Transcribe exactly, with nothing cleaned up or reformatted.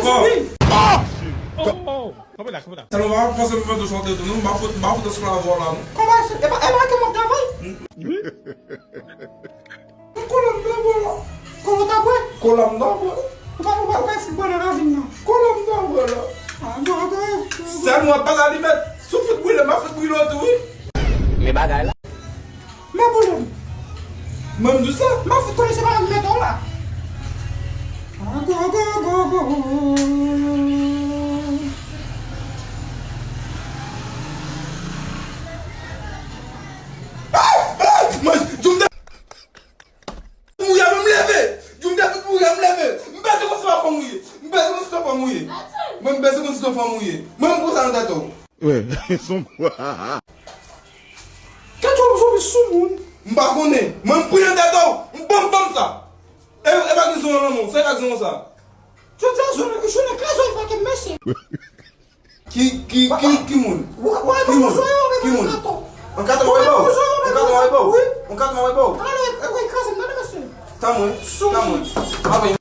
Wi. Oh! Kanpe la, kanpe la. Tèlman pa panse mwen te chante tou, non, m pa fout, m pa fout esklav la, non. Kòman se, e pa, e pa ke mwen travay? Kola m ta bwè la. Kola w ta bwè? Kola m ta bwè. Ou pa, ou pa, ou pa fout bwè nan ravin nan. Kola m ta bwè la. Ah, non, non, non. Sèl mwen pa la limèt. Si w fout brile, m a fout brile w tou, wi. Men bagay la. Men brile m. Mwen m di sa. M a fout konnen se pa mwen ki mete w la. Ah, go, go, go, go. Ah, ah, mwen, Jumda. Mouye, mwen m leve. Jumda tout mouye, m leve. M peze konn si se fanm ou ye. M peze konn si se fanm ou ye. Mwen m peze konn si se fanm ou ye. Mwen m konsa nan tèt ou. Wè, son kwa. Kèt ou zonbi sou moun. M pa konnen. Mwen m pran nan tèt ou. M banm banm sa. E, e pa gen zon nan lanmou. Se pa gen zon sa. Jodi a jounen, jounen kraze w fè ke mesye. Ki, ki, ki, ki moun? Ki moun? Ki moun? An katon. An katon mwen ba w? An katon mwen ba w? Wi. An katon mwen ba w? Alò, e, e, e, kraze m nan mesye. Tan mwen. Tan mwen. Amen.